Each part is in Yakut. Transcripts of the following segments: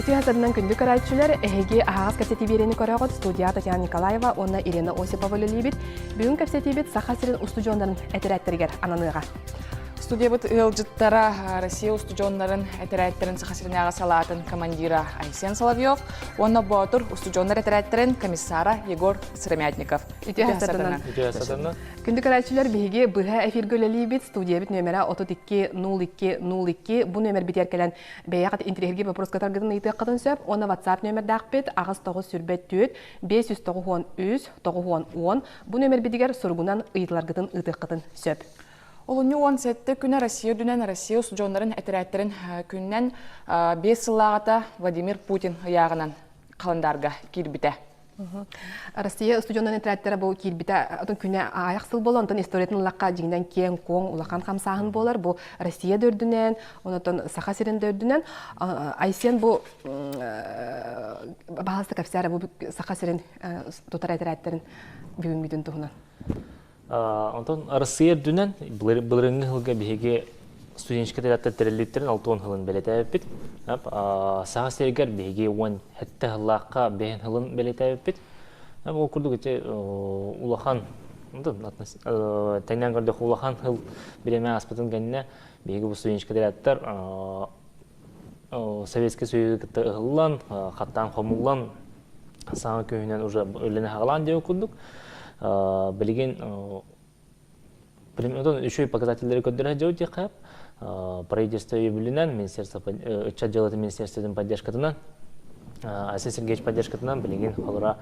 Үтүө сарынан күндү көрөөччүлэр, эһиги аһаҕас кэпсэтии биэриини көрөҕүт. Студия Татьяна Николаева уонна Ирина Осипова үлэлиибит. Бүгүн кэпсэтиибит Саха сирин устудьуоннарын этэрээттэригэр ананыаҕа. Студиябыт ыалдьыттара Россия устудьуоннарын этэрээттэрин Саха сиринээҕи салаатын командира Айсен Соловьев уонна Боотур устудьуоннар этэрээттэрин комиссара Егор Сыромятников. Үтүө сарынан. Үтүө сарынан. Күндү көрөөччүлэр, биһиги быһа эфиргэ үлэлиибит. Студиябыт нүөмэрэ 32 02 02. Бу нүөмэрбитигэр кэлэн бэйэҕит интириэһиргиир боппуруоскатаргытын ыйытыаххытын сөп. Уонна WhatsApp нүөмэрдээхпит 8924 593 90 10. Бу нүөмэрбитигэр суругунан ыйытыларгытын ыытыаххытын сөп. Олунньу 17 күнэ Россия үрдүнэн Россия устудьуоннарын этэрээттэрин күнүнэн 5 сыллааҕыта Владимир Путин ыйааҕынан халандаарга киирбитэ. Россия устудьуоннарын этэрээттэрэ бу киирбитэ отон күнэ аайах сыл буолла, онтон историятын ыллахха дьиҥинэн киэҥ-куоҥ улахан хамсааһын буолар. Бу Россия да үрдүнэн, онтон Саха сирин да үрдүнэн. Айсен бу баһаалыста кэпсээр бу Саха сирин тутар этэрээттэрин бүгүҥҥүтүн туһунан. Онтон Россия үрдүнэн былырыҥҥы сылга биһиги студенческий отрядтар тэриллиттэрин 60 сылын бэлэтээбиппит. Саха сиригэр биһиги 17 сыллаахха бэһин сылын бэлэтээбиппит. Ол курдук ити улахан тэҥнээн көрдөххө улахан сыл бириэмэ ааспытын кэннэ биһиги бу студенческий отрядтар Советский Союзу кытта ыһыллан, хаттаан хомуллан, саҥа күһүнэн уже үлэни хаҕалаан диэн курдук. Билигин үчүгэй показателлэри көрдөрө сылдьабыт диэххэ правительство өйөбүлүнэн, министерство ыччат дьыалатын министерствотын поддержкатынан, Айсен Сергеевич поддержкатынан билигин холура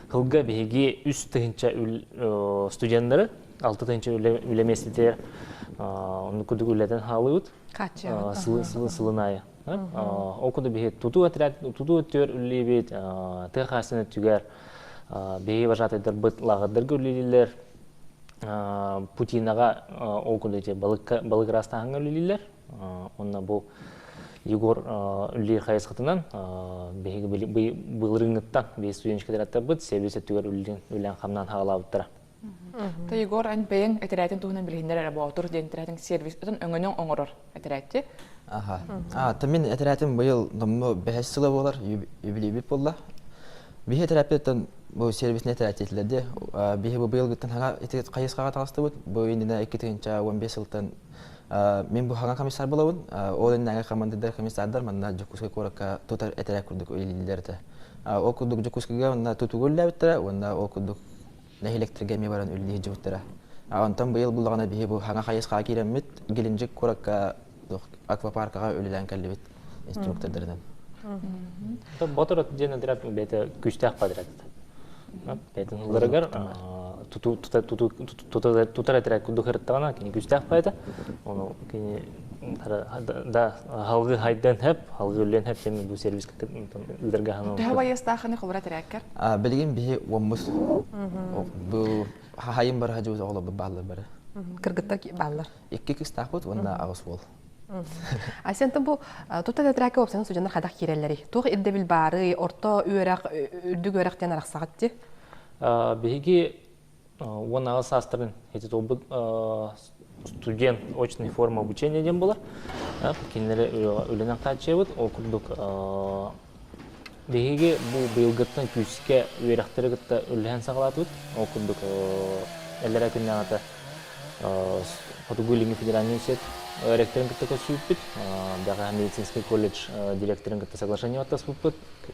сылга биһиги 3 тыһыынча студеннары, 6 тыһыынча үлэ миэстэтигэр оннук курдук үлэтин хаалыыбыт. Сылы сылын аайы. Ол курдук биһи тутуу отряд тутуу өттүгэр үлэлиибит, тыа хаһаайыстыбатын өттүгэр биһиги вожатыйдарбыт лааҕырдарга үлэлииллэр, Путинаҕа ол курдук ити балыкка балык ыраастааһыҥҥа үлэлииллэр. Уонна бу Егор үлэлиир хайысхатынан биһиги былырыыҥҥыттан биһи студенческий отрядтарбыт сервис өттүгэр үлэлээн-хамнаан хаалаабыттара. Та Егор, эн бэйэҥ этэрээтин туһунан билиһиннэр эрэ Боотур диэн этэрээтиҥ сервис өҥөнү оҥорор этэрээтти. Аха. А, та мин этэрээтим быйыл номнуо бэһис сыла буолар, юбилейбит буолла. Биһи этэрэппиттэн бу сервисный этэрээт диэтилэр Биһи бу быйылгыттан хаҥа ити хайысхаҕа таҕыстыбыт. Бу иннинэ 2015 сылтан мин бу хаҥа комиссар буолабын. Ол иннинээҕи командирдар комиссардар манна Дьокуускай куоракка тутар этэрээт курдук үлэлииллэр этэ. Ол курдук Дьокуускайга манна тутууга үлэлээбиттэрэ уонна ол курдук нэһилиэктэргэ эмиэ баран үлэлии сылдьыбыттара. Онтон быйыл буллаҕына биһи бу хаҥа хайысхаҕа киирэммит Геленджик куоракка аквапаркаҕа үлэлээн кэллибит инструктордарынан. Ботор диэн отряд бэйэтэ күүстээх подряд. Бэйэтин ылларыгар тутар отряд курдук ырыттаҕына кини күүстээх поэта. Ону кини да халгы хайдан хэп, халгы үллэн хэп теми бу сервис ыдарга ханан. Төһө байыастаахыны холбура тэрээккэр? Билигин биһи уоммус бу хахайын бары хадьыбыт оҕолорбут бааллар бары. Кыргыттар бааллар. Икки кыстаахпыт уонна аҕыс уол. Айсен бу тута тетрака уопсайынан судьаннар хайдах киирэллэрий? Туох ирдэбил баарый? Орто үөрэх, үрдүк үөрэх диэн арахсаҕыт дии? Биһиги 18 саастарын ити туолбут студент очной форма обучения диэн буолар. Кинилэри үлэнэн хааччыйабыт. Ол курдук биһиги бу быйылгыттан күүскэ үөрэхтэри кытта үлэлэһэн саҕалаатыбыт. Ол курдук эллэрэ күннээҕитэ Хотугу Илиҥҥи федеральный университет ректорын кытта көрсүбүппүт. Бэҕэһээ медицинский колледж директорын кытта соглашение баттаспыппыт.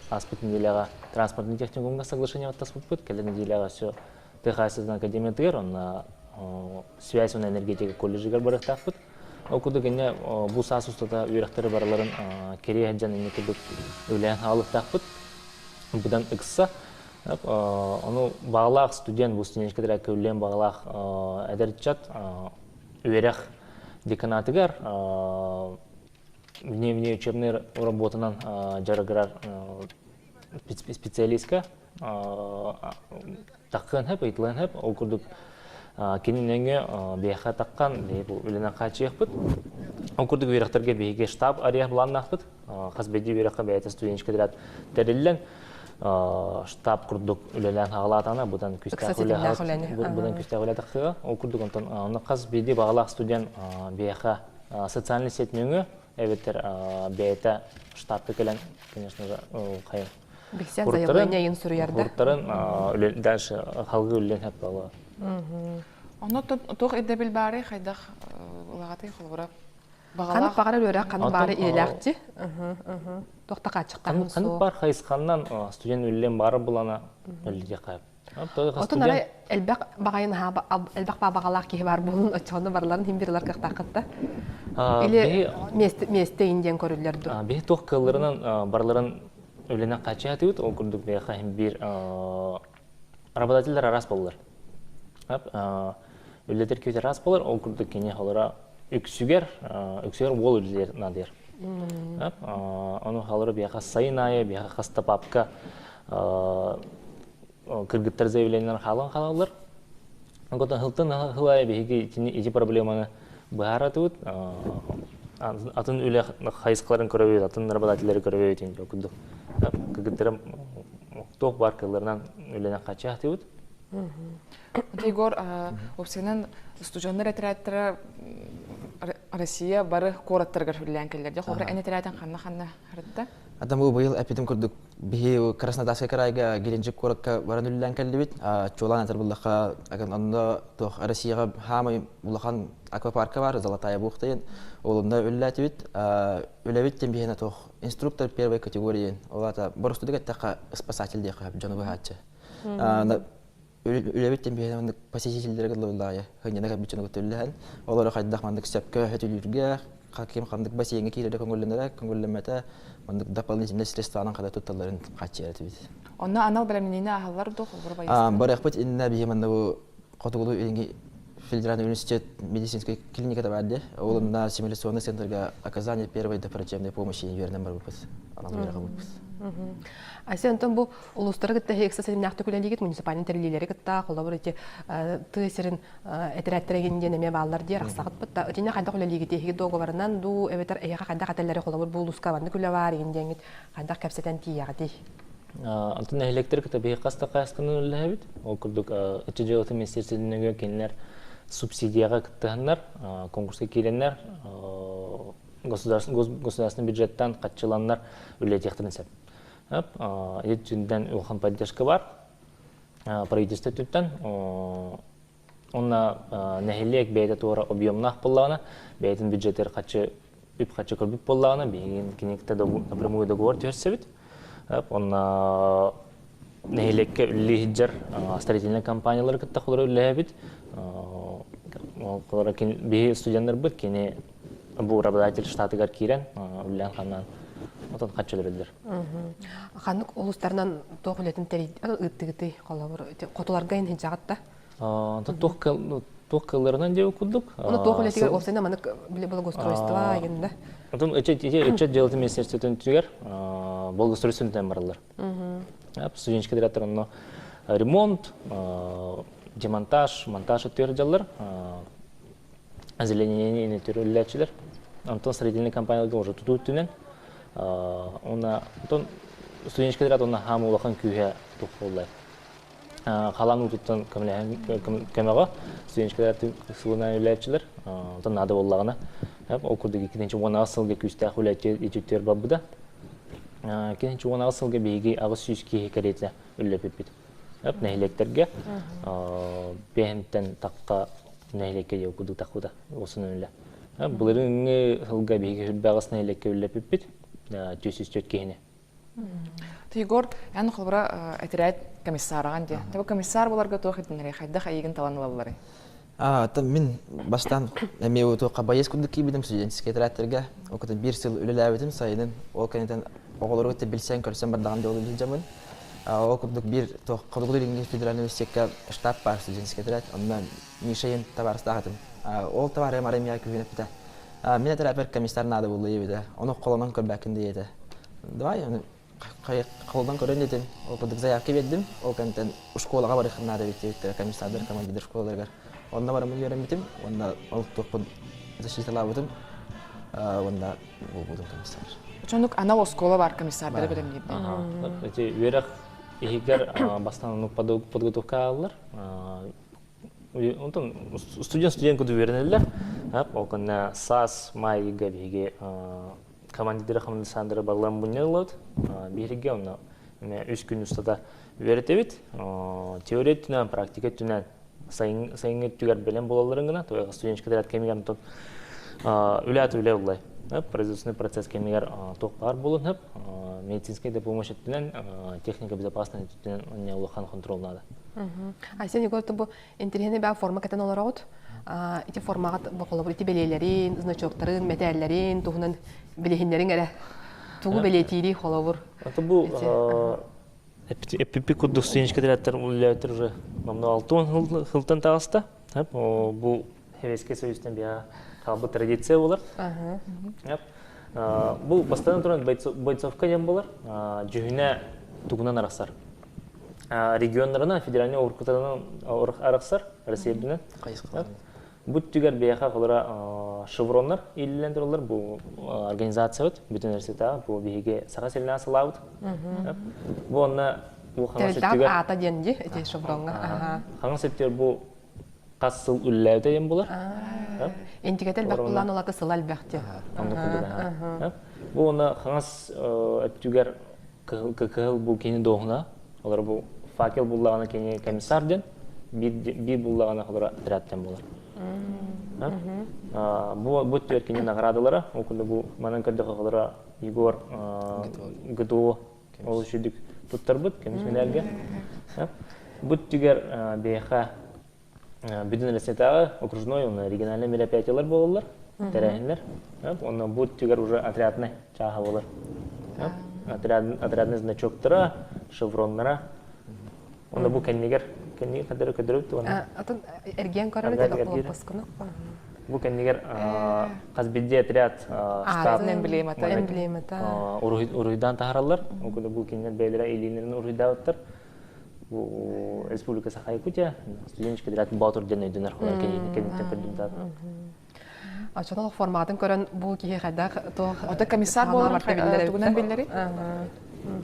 Ааспыт нэдиэлэҕэ транспортный техникумҥа соглашение баттаспыппыт. Кэлэр нэдиэлэҕэ өссө тыа хаһаайыстыбатын академиятыгар уонна связь уонна энергетика колледжыгар барыахтаахпыт. Ол курдук инньэ бу саас устата үөрэхтэри барыларын кэрийэ сылдьан инньэ курдук үлээн хаалыахтаахпыт. Быдан ыкса. Ону баҕалаах студент, бу студенческий отрядка үлэлиэн баҕалаах эдэр ыччат үөрэх деканатыгар вне учебный работанан дьарыгырар специалистка таххыан сөп, ыйытылыан сөп. Ол курдук кини нөҥүө биһиэхэ таххан биһиги үлэнэн хааччыйыахпыт. Ол курдук үөрэхтэргэ биһиги штаб арыйар былааннаахпыт. Хас биирдии үөрэххэ бэйэтэ студенческий отряд тэриллэн штаб курдук үлэлээн хаҕалаатаҕына быдан күүстээх үлэ быдан күүстээх үлэ тахсыа. Ол курдук онтон онно хас биирдии баҕалаах студент биһиэхэ Социальный сеть нөҥүө эбэтэр бэйэтэ штабка кэлэн, конечно же, хайа Билсэн заявление ыйын суруйарда. Куртарын дальше халгы үллэн хэп буолуо. Онно туох ирдэбил баарый хайдах ылаҕатый холобура Ханнык баҕарар үөрэх ханнык баары идэлээхчи. Туох да хааччахтааһын Ханнык баар хайысханнан студент үллэн баара булана үллиэхэ. Отон арай элбэх баҕайын элбэх баҕалаах киһи бар буолун оччоҕуна барыларын хим бирилар кыахтааххытта. Или месте ин диэн көрүллэр ду. Биһи туох кыалларынан барыларын үлэнэн хааччыйатыбыт ол курдук биһиэхэ хим биир работодателлэр араас буоллар. Үлэлэтэр киһи араас буолар, ол курдук кини холоро үксүгэр үксүгэр уол үлэлиэр наадыйар. Ону холоро биһиэхэ сайын аайы биһиэхэ хаста папка кыргыттар заявлениеларын хаалан хаалаллар. Онтон хылтан хыл аайы биһиги итини ити проблеманы быһааратыбыт. Атын үлэ хайысхаларын көрөбүт, атын работодателлэри көрөбүт ин курдук. Кыргыттарым туох баар кылларынан үлэнэн хааччахтыыбыт. Егор, уопсайынан устудьуоннар этэрээттэрэ Россия бары куораттарыгар хүллээн кэллэр. Дьэ, холобура, эн этэрээтин ханна-ханна харытта? Адам бу быйыл эппитим курдук биһи Краснодарскай крайга Геленджик куоракка баран үлэлээн кэллибит. Чуолаан этэр буллахха, онно туох Россияҕа хаамай улахан аквапарка бар, Золотая бухта диэн. Ол онно үлэлээтибит. Үлэбит диэн биһиэнэ туох инструктор первой категории, ол аата боростуйдук эттэххэ спасатель диэххэ дьону быһааччы. Үлэбит диэн биһиэнэ маннык посетителлэргэ ыллаайы хынньана кэлбит дьону кытта үллэһэн олору хайдах маннык сөпкө хөтүлүүргэ ким ханнык бассейҥҥа киирэрэ көҥүллэнэрэ көҥүллэммэтэ маннык дополнительный средстванан хата тутталларын хааччыйар этибит. Онно анал бэлэмнэниини ааһаллар дуо холбор байыастар? Барыахпыт иннинэ биһи манна бу Хотугулуу Илиҥҥи федеральный университет медицинскэй клиниката баар дии. Ол онно симуляционный центрга оказание первой допрачебной помощи үөрэнэн барбыппыт. Анал үөрэх ылбыппыт. Айсен, онтон бу улуустары кытта ыкса ситимнээхтик үлэлиигит, муниципальнай тэриллиилэри кытта, холобур, ити тыа сирин этэрээттэрэ диэн эмиэ бааллар диир ахсаҕытпыт да, итиннэ хайдах үлэлиигит, эһиги дуогабарынан дуу, эбэтэр эһиэхэ хайдах этэллэри, холобур, бу улууска маннык үлэ баар игин диэҥҥит хайдах кэпсэтэн тиийэҕитий? Антон нэһилиэктэр кытта биһи хас да хайысханан үлэлэһэбит. Ол курдук ыччат дьыалатын министиэристибэтин нөҥүө кинилэр субсидияҕа кыттыһаннар, конкурска киирэннэр государственный бюджеттан хаччыланнар үлэлэтиэхтэрин сөп. Ити улахан поддержка бар. Правительство өттүттэн Онно нэһилиэк бэйэтэ туора объемнаах буоллаҕына, бэйэтин бюджетигэр хаччы үп-харчы көрбүт буоллаҕына, биһиги киниктэ напрямую договор түһэрсэбит. Онно нэһилиэккэ үлэлии сылдьар строительнай компаниялары кытта холоро үлэлэһэбит. Холоро биһи студеннарбыт кини бу работодатель штатыгар киирэн үлэлээн хамнаан отон харчы өлөрөллөр. Ханнык улуустарынан туох үлэтин ыыттыгытый холобур хотуларга ин хинчаҕат да? Онтон туох туох кылларынан диэбит курдук. Ону туох үлэтигэр уопсайынан маннык благоустройство игин да? Онтон ыччат ыччат дьыалатын министерствотын түгэр благоустройство бараллар. Студенческий директор онно ремонт, демонтаж, монтаж өттүгэр дьаллар. Озеленение түрүллээччилэр. Онтон строительный компанияларга уже тутуу өттүнэн уонна онтон студенческий отряд онно хаам улахан күүһэ тухуллар. Халаан уутуттан көмөҕө студенческай сылынан үлэлээччилэр. Онтон наада буоллаҕына ол курдук 2018 сылга күүстээх үлэ ититтэр барбыта. 2018 сылга биһиги 800 киһи кэриэтэ үлэлэппиппит. Нэһилиэктэргэ бэһинтэн тахха нэһилиэккэ диэн курдук тахпыта осунун үлэ. Былырыыҥҥы сылга биһиги сүрбэҕис нэһилиэккэ үлэлэппиппит 404 киһини. Егор, эн холобура этэрээт комиссараҕын дии. Бу комиссар буоларга туох ирдэнэрий? Хайдах эйигин талан ылалларый? Мин бастаан эмиэ туохха байыас курдук киирбитим студенческий этэрээттэргэ. Ол кытта биир сыл үлэлээбитим сайынын. Ол кэнниттэн оҕолору кытта билсэн-көрсөн бардаҕым диэн сылдьаммын. Ол курдук биир туох Хотугу Илиҥҥи федеральный университекка штаб баар студенческий этэрээт. Онно Миша диэн табаарыстаах этим. Ол табаарыһым арай миэхэ күһүн эппитэ. Мин этэрээппэр комиссар наада буолла диэбитэ. Ону холонон көрбөккүн диэтэ. Давай, ону холонон көрөн диэтим. Ол курдук заявка биэрдим. Ол кэнниттэн школаҕа барыаххын наада эбит диэбиттэрэ комиссардар, командирдар школаларыгар. Онно бараммын үөрэммитим. Уонна ол туохпун защиталаабытым. Уонна буолбутум комиссар. Очонук анал оскуола бар комиссардары бэлэмниирдэ. Эти үөрэх иһигэр бастаан подготовка ааллар. Онтон студент студент курдук үөрэнэллэр. Ол кэннэ саас маайга биһиги командиры Александры барыларын мунньаллыбыт. Биһиги онно үс күн устата үөрэтэбит. Теория өттүнэн, практика өттүнэн сайыҥҥы өттүгэр бэлэм буолалларын гына, студенческий отряд кэмигэр онтон үлэ үлэ уллай. Производственный процесс кэмигэр туох баар буолун медицинскэй да помощь өттүнэн, техника безопасности өттүнэн улахан контрол наада. Айсен Егор, бу интэриэһинэй баа форма кэтэн олороҕут. Ити формаҕа холобур ити бэлиэлэрин, значоктарын, мэтээллэрин туһунан билиһиннэриҥ эрэ. Тугу бэлиэтиирий холобур? Бу эппиппит курдук студенческий отрядтар үлэлээбиттэр уже номнуо 60 сылтан таҕыста. Бу Советский Союзтан биһа хаалбыт традиция болар. Бу бастатан туран бойцовка диэн болар. Дьүһүнэ тугунан арахсар. Регионнарынан федеральный округтарынан арахсар Россия үрдүнэн. Бу түгэр биһиэхэ холора шевроннар ииллэн тураллар бу организациябыт бүтүн университета бу биһиги Саха сиринэн сылаабыт. Бу онно бу хаҥас өттүгэр аата диэн дии ити шевроҥҥа. Хаҥас өттүгэр бу хас сыл үллээбитэ диэн булар. Интигэтэ элбэх буллаан улата сыла элбэх диэн. Оннук курдук. Бу онно хаҥас өттүгэр кыһыл бу кини дуоһуна, олор бу факел буллаҕына кини комиссар диэн, биир буллаҕына олор отряд диэн буолар. Бу бу түөр кини наградалара, ол курдук бу манан көрдөхө олоро Егор ГТО ол үчүдүк туттарбыт көмүс медальга. Бу түгэр биһиэхэ Бүтүн Россиятааҕы окружной уонна региональнай мероприятиелар буолаллар, тэрээһиннэр. Онно бу өттүгэр уже отрядный чааһа буолар. Отрядный значоктара, шевроннара. Онно бу кэннигэр кэннигэр хадары көдөрөбүт уонна Атын эргиэн көрөр баскыны. Бу кэннигэр хас биирдии отряд штаб эмблемата эмблемата уруһуйдаан таһараллар. Ол бу кинилэр бэйэлэрэ илиилэрин уруһуйдаабыттар. Бу Республика Саха-Якутия студенческий отряд Боотур диэн өйдөнөр холор кэнниттэн көрдүм да. Оччотон форматын көрөн бу киһи хайдах туох Ото комиссар буоларын тугунан биллэри?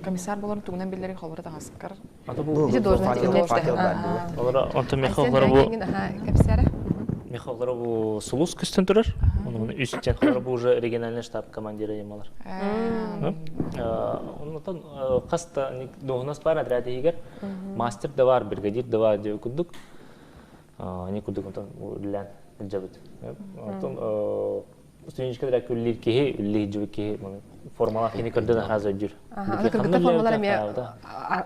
Комиссар буоларын тугунан биллэри холоро таҥаскар. Ото бу Ити должность Олоро онто меха олоро бу кэпсээрэ. Меха олоро бу Сулус көстөн турар. Оны үс тен холоро бу уже региональный штаб командира емалар. Оннотон хас да дуоһунас баар отряд иһигэр мастер да бар, бригадир да бар диэн курдук они курдук онтон үлэлээн сылдьабыт. Онтон студенческий отряд үллиир киһи, үллии сылдьыбыт киһи формалаах кини көрдөн араас өйдүүр. Кыргыттар формалар эмиэ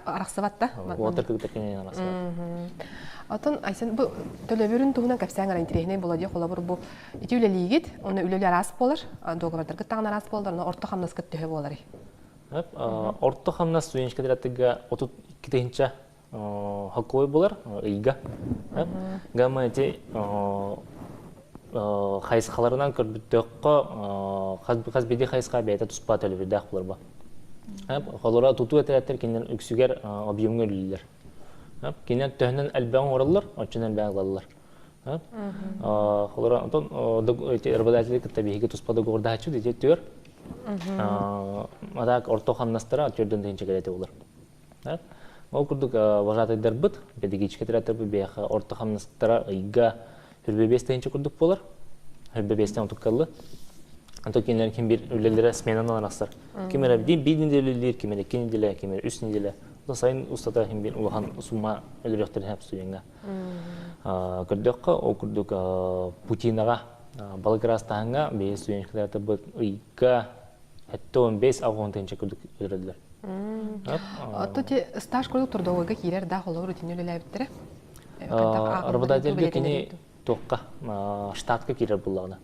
арахсыбат да? Уотар кыргыттар кинини арахсыбат. Отон Айсен бу төлөбүрүн туһунан кэпсээн ара интэриэһинэй буола дии холобур бу ити үлэлиигит, онно үлэлэр араас буолар, дуогабардаргыт таҕын араас буолар, онно орто хамнаскыт төһө буоларый? Орто хамнас студенческий отрядтарга 32 тыһыынча хоккой булар ыйга. Гамма эти хайысхаларынан көрбүттөххө хас биирдии хайысха бэйэтэ туспа төлөбүрдээх булар ба. Холоро тутуу этэрээттэр кинилэр үксүгэр объемҥа үлэлииллэр. Кинилэр төһөнөн элбэҕи оҥороллор, оччонон элбэҕи ылаллар. Холоро онтон работодатели кытта биһиги туспа договордаһаччы дии түөр. Атак орто хамнастара төрдөн тыһыынча кэлэтэ болар. Ол курдук вожатыйдарбыт, педагогическай отрядтарбыт биһиэхэ орто хамнастара ыйга 25 тыһыынча курдук буолар. 25-тэн отуккаллы. Онтон кинилэр ким бир үлэлэрэ сменанан арахсар. Ким эрэ биир неделя үлэлиир, ким эрэ икки неделя, ким эрэ үс неделя. Сайын устата ким бир улахан сумма өлөрүөхтэрин сөп студеҥҥа. Көрдөххө, ол курдук Путинаҕа балык ыраастааһыҥҥа биһи студенческай ыйга 75-60 тыһыынча курдук өлөрөллөр. Оттон ти стаж курдук трудовойга киирэр да холобур итини үлэлээбиттэрэ? Работодательга кини туохха штатка киирэр буллаҕына.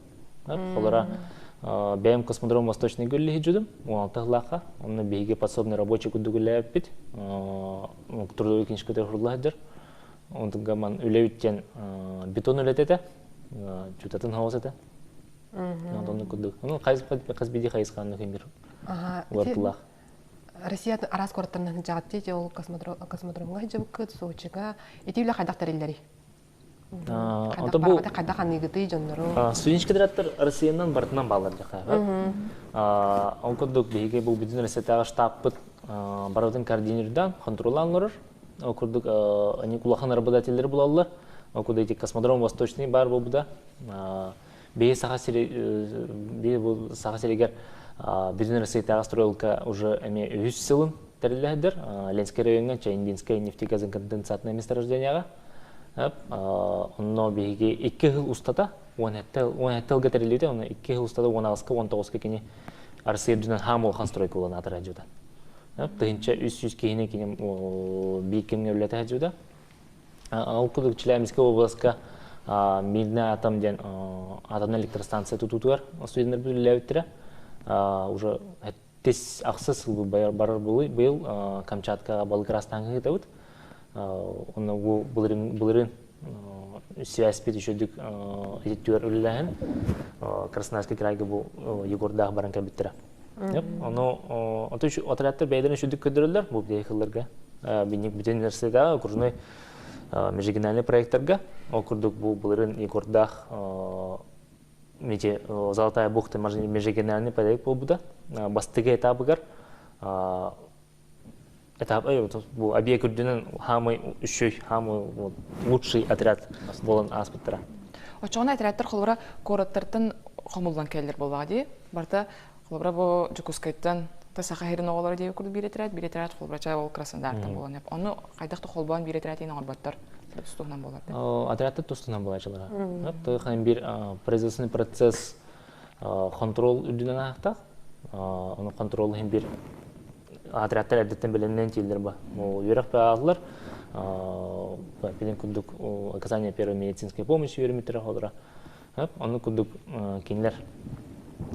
Холора бэйэм космодром Восточный гөллиһи дьудум, 16 сыллаахха. Онно биһиги подсобный рабочий курдук үлэлээбиппит. Трудовой книжкатыгар сурулла сылдьар. Онтуга ман үлэбит диэн бетон үлэтэ этэ, чутатын хаос этэ. Онтон курдук. Ну, хас биирдии хайысханы ким бир улартылаах. Россия араас куораттарынан сылдьаҕыт дии, ол космодромҥа сылдьыбыккыт, Сочига. Ити үлэ хайдах тэриллэрий? Онто бу хайдах аныыгытый дьоннору? Студенческий отрядтар Россиянан барытынан бааллар дьаха. Ол курдук биһиги бу бүтүн Россиятааҕы штабпыт барыбытын координирдаан, хонтуруоллаан олорор. Ол курдук они улахан работодателлэри булаллар. Ол курдук ити космодром Восточный баар буолбута. Биһи Саха сири биһи бу Саха сиригэр Бүтүн Россиятааҕы стройка уже эмиэ үһүс сылын тэриллэһдэр. Ленскэй райоҥҥа Чайндинскай нефтегазоконденсатное месторождениеҕа. Онно биһиги 2 сыл устата 17 сылга тэриллибитэ, онно 2 сыл устата 18-ка 19-ка кини Россия үрдүнэн хаам улахан стройка буолан аатыра дьута. 1300 киһини кини биир кэмҥэ үлэлэтэ сылдьыбыта. Ол курдук Челябинскай областка Мирный атом диэн атомнай электростанция тутуутугар студеннар үлэлээбиттэрэ. Уже тис ахсыс сыл барар быйыл Камчаткаҕа балык ырастааҥҥа ыытабыт. Онно бу былырыын связьпит үчүгдүк ититтүгэр үлэлээһин Красноярский крайга бу Егордаах баран кэлбиттэрэ. Ону отрядтар бэйэлэрин үчүгдүк көрдөрөллөр бу биһиги Бинник бүтүн университетаҕа окружной межрегиональный проекттарга ол курдук бу былырыын Егордаах Золотая бухта межрегиональный проект буолбута. Бастакы этабыгар этап бу объект үрдүнэн хаамай үчүй хаамай лучший отряд буолан ааспыттара. Оччоҕуна отрядтар холобура куораттартан хомуллан кэллэр буоллаҕа дии. Барыта холобура бу Дьокуускайтан та Саха сирин оҕолоро диэби курдук биир отряд, биир отряд холобура чай ол Краснодартан буолан эп. Ону хайдах да холбоон биир отряд иин оҥорботтор. Тустуһунан буолар да. Отрядтар тустуһунан буолааччылара. Тыхан бир производственный процесс контрол үрдүнэн аахтах. Ону контрол иһин бир отрядтар эрдэттэн бэлэмнээн тиэллэр ба. Үөрэх бааллар. Билин курдук оказание первой медицинской помощи үөрэммиттэрэ холора. Ону курдук кинилэр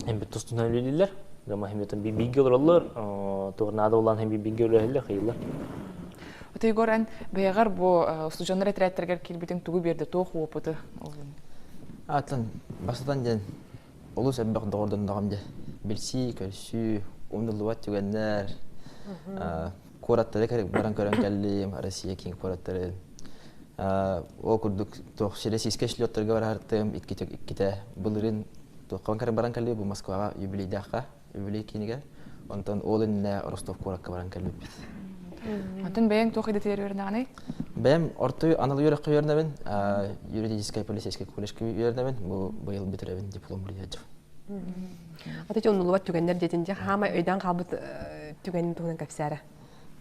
эмбит тустунан үлэлииллэр. Гама хэмбитин бииргэ олороллор, туох наада улаан хэмби бииргэ үлэһэллэр, хайыллар. Ото Егор, эн бэйэҕэр бу устудьуоннар этэрээттэргэр киирбитиҥ тугу биэрдэ, туох опыты ыллыҥ? Атын бастатан диэн олус элбэх доҕордонноҕум дьэ. Билсии, көрсүү, умнуллубат түгэннэр. Куораттары баран көрөн кэллим, Россия киин куораттарын. Ол курдук туох российскай слеттарга бараартым иккитэ былырыын туохха баран кэллибит бу Москваҕа юбилейдаахха юбилей киинигэр онтон ол иннинэ Ростов куоракка баран кэлбиппит. Онтон бэйэҥ туох идэтигэр үөрэнэҕиний? Бэйэм орто анал үөрэххэ үөрэнэбин, юридическай полицейскай колледжка үөрэнэбин, бу быйыл бүтэрэбин диплом билиэччи. Ата ити умнуллубат түгэннэр диэтин дьэ хаамай өйдөөн хаалбыт түгэнин туһунан кэпсээрэ.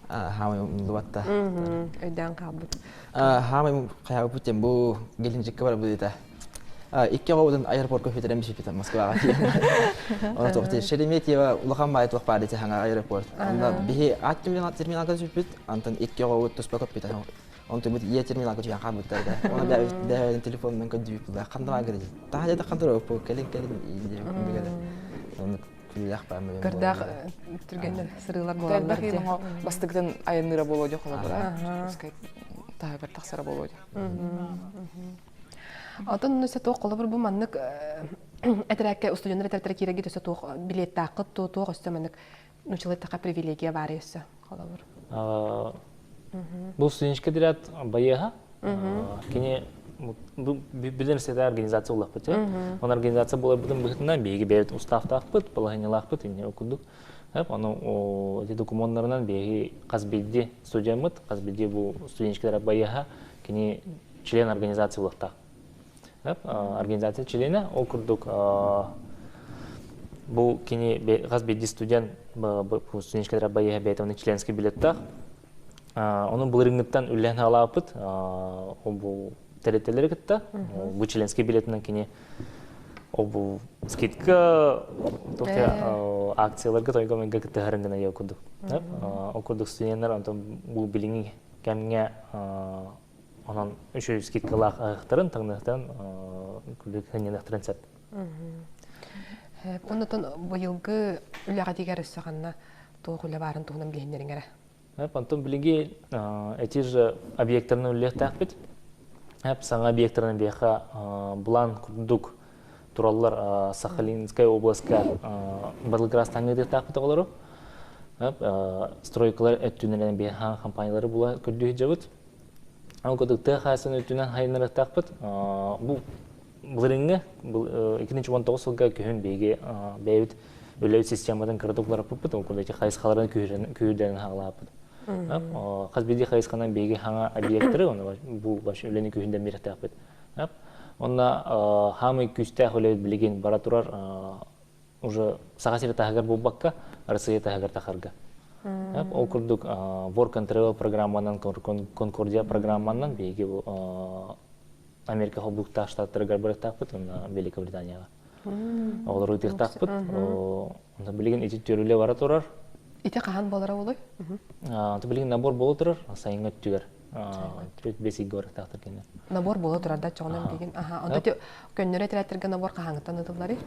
Хаамай умнуллубат да. Өйдөөн хаалбыт. Хаамай хайаабыт диэн бу Геленджикка барбыт этэ. Икки оҕобутун аэропортка хүтэрэн бишиппит Москваҕа тиийэн. Оны туох Шереметьево улахан баай туох баар дии хаҥа аэропорт. Онно биһи ат терминалга түспүт, антон икки оҕобут туспа көппүт. Онтон бут ийэ терминалга түһэн хаалбыттар да. Оны бэйэбин телефонунан көрдүүбүт. Ханна баар гыдый? Таһа дьэ хантар оппу кэлин кэлин диэн Оннук күлүүлээх баамы. Көрдөөх түргэннэр сырыылар буолаллар. Элбэх оҥо бастыгытын айанныыра буолуо дии холобура. Таһыгар тахсара буолуо дии. Отон өссө туох холобур бу маннык этэрээккэ устудьуоннар этэртэрэ киирэргит өссө туох билиэттааххыт туох туох өссө маннык нучалыы таха привилегия баар өссө холобур. Бу студенческий отряд байыаһа кини бу билим сета организация улахпыт. Он организация буоларбытын быһытынан биһиги бэйэбит уставтаахпыт, положениелаахпыт инне курдук. Ону эти документарынан биһиги хас биирдии студеммыт, хас биирдии бу студенческай байыаһа кини член организации буолуохтаах. Организация членэ ол курдук бу кини хас биирдии студент студенческай байыаһа бэйэтэ оны членский билеттаах. Ону былырыҥҥыттан үллээн хаалааппыт бу тэрилтэлэри кытта бу членский билетинэн кини ол бу скидка акцияларга тойго мыйга кыттыһарын гына курдук. Ол курдук студенттар онтон бу билиҥҥи кэмҥэ онон үчүгэй скидкалаах аһыахтарын, таҥныахтарын, күлүк сынньаныахтарын сөп. Оннотон быйылгы үлэҕитигэр өссө ханна туох үлэ баарын туһунан билиһиннэриҥ эрэ. Онтон билиги эти же объекттарынан үлэлиэхтээхпит. Саҥа объекттарынан биһиэхэ былаан курдук тураллар Сахалинскай областка Барлыгырастаҥҥа ыытыахтаахпыт оҕолору. Стройкалар өттүнэн биһиэхэ компаниялары була көрдүү сылдьабыт. Ол курдук тыа хаһаайыстыбатын өттүнэн хайыннарыахтаахпыт. Бу былырыыҥҥы 2019 сылга күһүн биһиги бэйэбит үлэбит систематын кыратык уларыппыппыт, ол курдук хайысхаларын күүһүрдэрин хаалааппыт. Хас биирдии хайысханан биһиги хаҥа объекттары, оны бу вообще үлэни күүһүндэн биэриэхтээхпит. Онно хаамый күүстээх үлэ билигин бара турар уже Саха сири таһыгар буолбакка, Россия таһыгар тахарга. Ол курдук Work and Travel программанан, Конкордия программанан биһиги Америка холбуктаах штаттарыгар барыктаахпыт уонна Великобританияҕа. Оҕолору ыытыахтаахпыт. Онтон билигин ити төрүлэ бара турар. Ити хаһан буолара буолуй? Онтон билигин набор буола турар сайыҥҥы өттүгэр. Төрүт бес ыйга барыктаахтар кинилэр. Набор буола турар да чоҕунан билигин. Аха. Онтон көннөрү отрядтарга набор хаһааҥҥыттан ытылларый?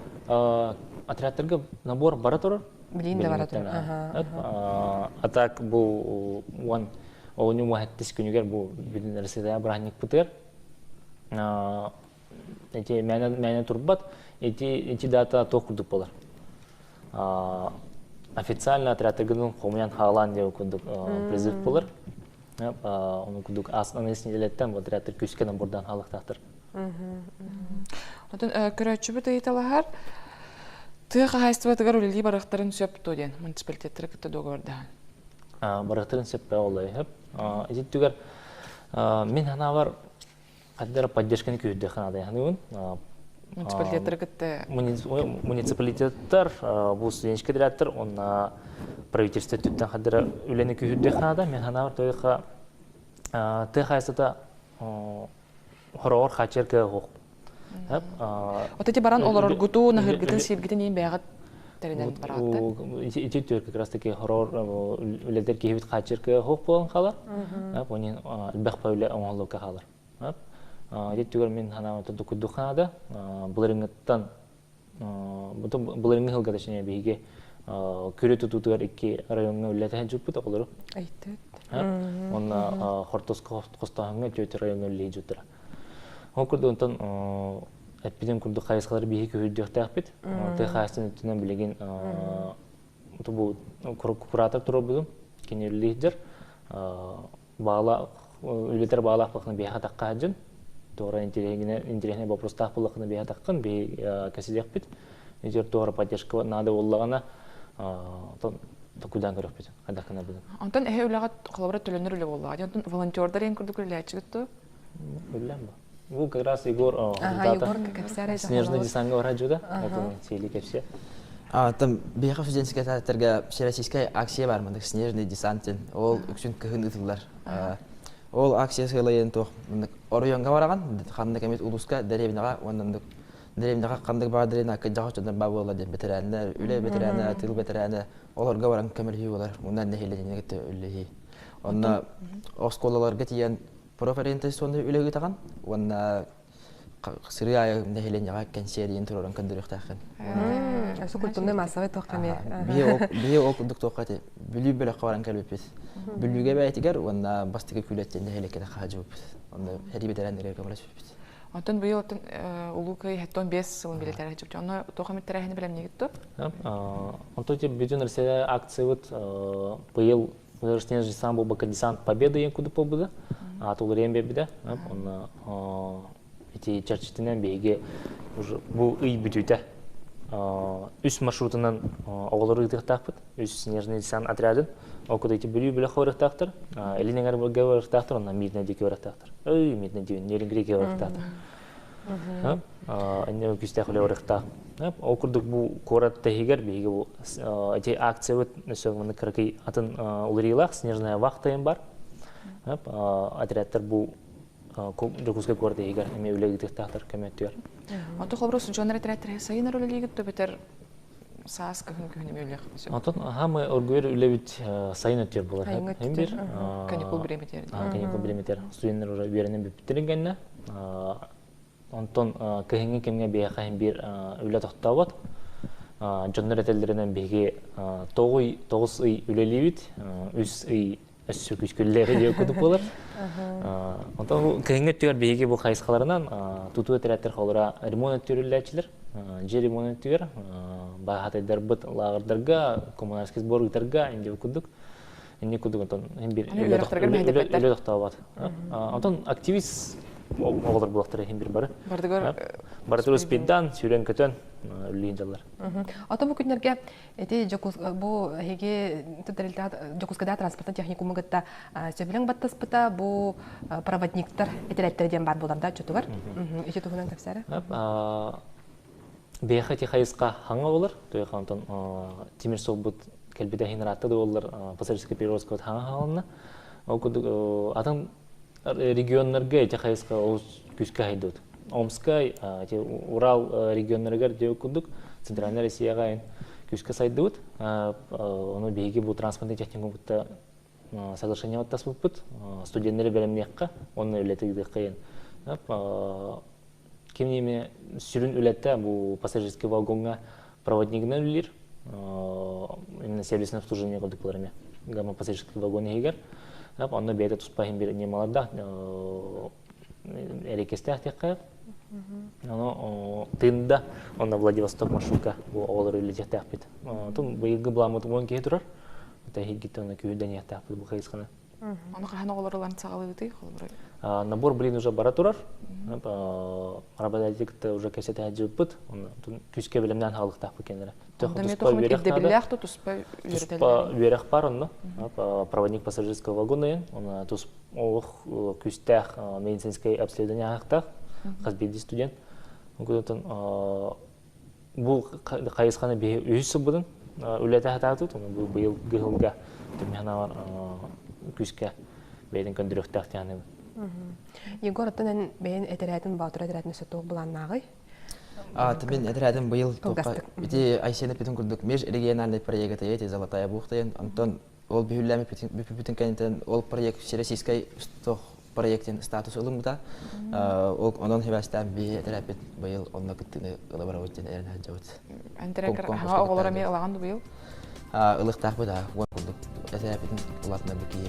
Отрядтарга набор бара турар. Билигин да бара турар. Аха. А так бу уон оҕонньу муһаттис күнүгэр бу бүтүн Россия бырааһынньыкпытыгар ити мээнэ мээнэ турбат ити ити дата туох курдук буолар официально отрядтаргын хомуйан хаалаан диэн курдук призыв буолар ону курдук аас неделяттан бу отрядтар күүскэ набордаан хаалыахтаахтар. Отон көрөөччүбүт ыйыталаһар тыа хаһаайыстыбатыгар үлэлии барыахтарын сөп дуо диэн муниципалитеттары кытта дуогабардаһан. Барыахтарын сөп ол сөп. Ити түгэр мин санаабар Хаддара поддержканы күүһүрдүөххэ наада саныыбын. Муниципалитеттары кытта Муниципалитеттар бу студенческий отрядтар уонна правительство өттүттэн хаддара үлэни күүһүрдүөххэ наада. Мин санаабар тойха тыа хаһаайыстыбата хороҕор хааччыйар кыаҕа суох. Вот эти баран олороргуту, наһыргытын, сииргитин иин бэйэҕит тэринэн барааттар. Ити түөр как раз таки хороор үлэлэр киһибит хааччыр кыа суох буолан хаалар. Онин элбэх үлэ оҥоһуллукка хаалар. Ити түгэр мин санаабар курдук хаада. Былырыҥҥыттан былырыҥҥы сылга точнее биһиги күрү тутуутугар икки райоҥҥа үлэлэтэ сылдьыбыппыт оҕолору. Онно хортуска хостооһуҥҥа түөрт райоҥҥа үлэлии сылдьыбыттара. Ол курдук онтон эппитим курдук хайысхалары биһиги күһүрдүөхтээхпит. Тыа хаһаайыстыбатын өттүнэн билигин бу куратор туруорбутум. Кини үлэлиир. Баала үлэтэр баалаах буоллаххына биһиэхэ тахха сылдьын. Туора интэриэһинэй боппуруостаах буоллаххына биһиэхэ таххын, биһи кэсилиэхпит. Итир туора поддержка наада буоллаҕына, оттон токуйдаан көрүөхпүт. Хайдах гынарбытын. Онтон эһэ үлэҕэ холобура төлөнөр үлэ буоллаҕа. Онтон волонтердар ең курдук үлэлээччигит дуо? Үллэм бу. Бу как раз Егор Егор кэпсээр Снежный десантга барар дьуда. Это сели кэпсэ. А, там биһиэхэ студенческий отрядтарга всероссийскай акция бар мандык снежный десант диэн. Ол үксүн кыһын ыытыллар. Ол акция сыалайын туох оройуонга бараҕан ханнык эмит улууска дэриэбинэҕэ уонна дэриэбинэҕэ ханнык баар дэриэбинэ кыдьаҕа дьоннор баа буолла диэн бэтэрээннэр, үлэ бэтэрээнэ, тыыл бэтэрээнэ олорго баран көмөлөһүү болар. Уонна нэһилиэнньэни кытта үлэлэһии. Онно оскуолаларга тиийэн профориентационнай үлэ ыытаҕын уонна сырыы аайы нэһилиэнньэҕэ кэнсиэриин туруоран көрдөрүөхтээххин. Өссө культурнай массовай туохха эмиэ. Биһи ол курдук туохха ити Бүлүү бөлөххө баран кэлбиппит. Бүлүүгэ бэйэтигэр уонна бастакы күүлэттэн нэһилиэккэ хаһадьыбыппыт. Онно сэрии бэтэрээннэригэр көмөлөспүппүт. Онтон быйыл оттон Улуу Кыайыы 75 сылын билэтэр сылдьыбыт. Онно туох эмит тэрээһини бэлэмниигит дуо? Онтон бүтүн Россия акциябыт быйыл Снежный десант буолбакка десант Победы диэн курдук буолбута. Аата уларыйан биэрбитэ. Онно ити чэрчитинэн биһиги уже бу ый бүтүүтэ үс маршрутунан оҕолору ыытыахтаахпыт. Үс снежный десант отрядын. Ол курдук ити Бүлүү бөлөх барыахтаахтар, Илин эҥэргэ барыахтаахтар, онно Мирнэй диэки барыахтаахтар. Ой, Мирнэй диэн Нерюнгригэ барыахтаахтар. Инне күүстээх үлэ барыахтаах. Ол курдук бу куорат тэһигэр биһиги бу ити акциябыт өссө маннык кыракый атын уларыйыылаах снежная вахта диэн бар. Отрядтар бу Дьокуускай куорат иһигэр эмиэ үлэ ыытыахтаахтар көмө өттүгэр. Онтон холобура устудьуоннар этэрээттэрэ сайын үлэлиигит төбөтөр саас кыһын күһүн эмиэ үлэлиэхпит сөп. Онтон аха мы оргуйар үлэбит сайын өттүгэр буолар. Сайын өттүгэр. Каникул бириэмэтигэр. Каникул бириэмэтигэр студенттар уже үөрэнэн бүппүттэрин кэннэ Онтон кыһыҥҥы кэмҥэ биһиэхэ иһин биир үлэ тохтообот. Дьоннор этэллэринэн биһиги тоҕус ый үлэлиибит, үс ый өссө күскүллээри диэн курдук буолар. Онтон кыһыҥҥы өттүгэр биһиги бу хайысхаларынан тутуу этэрээттэр холоро ремонт өттүгэр үлэлээччилэр, дьиэ ремонт өттүгэр, баһаатайдарбыт лааҕырдарга, коммунальский сбор ыытарга инди курдук. Инник курдук онтон иһин бир үлэ тохтообот. Онтон активист оҕолор буолахтара иһин бир бары. Бардыгар Барытыр успейдан, сүүрэн-көтөн. үллүүн дьаллар. Ото бу күннэргэ ити бу эһиги тэрилтэҕит Дьокуускайдааҕы транспортнай техникуму кытта сөбүлэҥ баттаспыта бу проводниктар этэрээттэрэ диэн баар буолар да отчутугар. Ити туһунан кэпсээрэ. Биһиэхэ ити хайысха хаҥа болар, туйаха онтон тимир суолбут кэлбитэ иһин ыраатта да буоллар пассажирскай перевозкабыт хаҥа хаалынна. Ол курдук атын регионнарга ити хайысха олус күүскэ хайдыбыт. Омскай, ити Урал регионнарыгар диэ курдук Центральная Россияҕа күүскэ сайдыбыт. Ону биһиги бу транспортный техникум кытта соглашение баттаспыппыт. Студеннары бэлэмниэххэ уонна үлэтэ ыытыахха диэн. Ким неме сүрүн үлэтэ бу пассажирский вагоҥҥа проводнигынан үлэлиир. Именно сервисное обслуживание курдук буолар эмиэ. Гамма пассажирский вагон иһигэр. Онно бэйэтэ туспа иһин биир ньымалардаах эрэкэстээх диэххэ. Ону Тында, онно Владивосток маршрутка бу оҕолору үлэлэтиэхтээхпит. Отон быйылгы былааммыт 10 киһи турар. Эһигиттэн онно күүһүрдэниэхтээхпит бу хайысханы. Ону хаһан оҕолор ылан саҕалыыбытый холобура? Набор блин уже бара турар. Работодатель кытта уже кэпсэтэ сылдьыбыппыт. Күүскэ бэлэмнээн хаалыктаахпыт кэннэрэ. Туспа үөрэхтээх туспа Туспа үөрэх бар онно. Проводник пассажирского вагона онно тус олох күүстээх медицинскэй обследование ааһыктаах хас биирдии студент. Онтон бу хайысханы биһи үһүс сылбытын үлэтэ сатаатыбыт, ону бу быйыл сылга түмэхнаҕар күүскэ бэйэтин көндөрүөхтээх диэн Егор, оттон эн бэйэн этэрээтин Боотур этэрээтин өссө туох былааннааҕый? Мин этэрээтим быйыл ити Айсен эппитин курдук межрегиональный проект эти Золотая бухта онтон ол бүһүллээмиппитин кэнниттэн ол проект всероссийскай туох проектин статус ылыммыта. Ол онон хибээстээн биһи этэрээппит быйыл онно кыттыыны ыла барабыт диэн эрэнэ сылдьабыт. Антирекер аһаҕа оҕолор эмиэ ылаҕын ду быйыл? Ылыктаахпыт аа, уон курдук этэрээппитин улаатыннарбыт киһи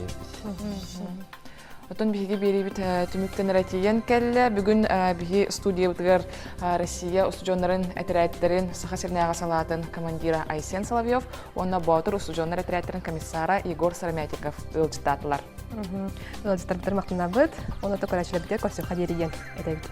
Оттон биһиги биэриибит түмүктэнэрэ тиийэн кэллэ. Бүгүн биһи студиябытыгар Россия устудьуоннарын этэрээттэрин Саха сиринээҕи салаатын командира Айсен Соловьев уонна Боотур устудьуоннар этэрээттэрин комиссара Егор Сыромятников ыалдьыттаатылар. Ыалдьыттарбытыгар махтанабыт. Онно көрөөччүлэрбитигэр көрсүөххэ диэри диэн этэбит.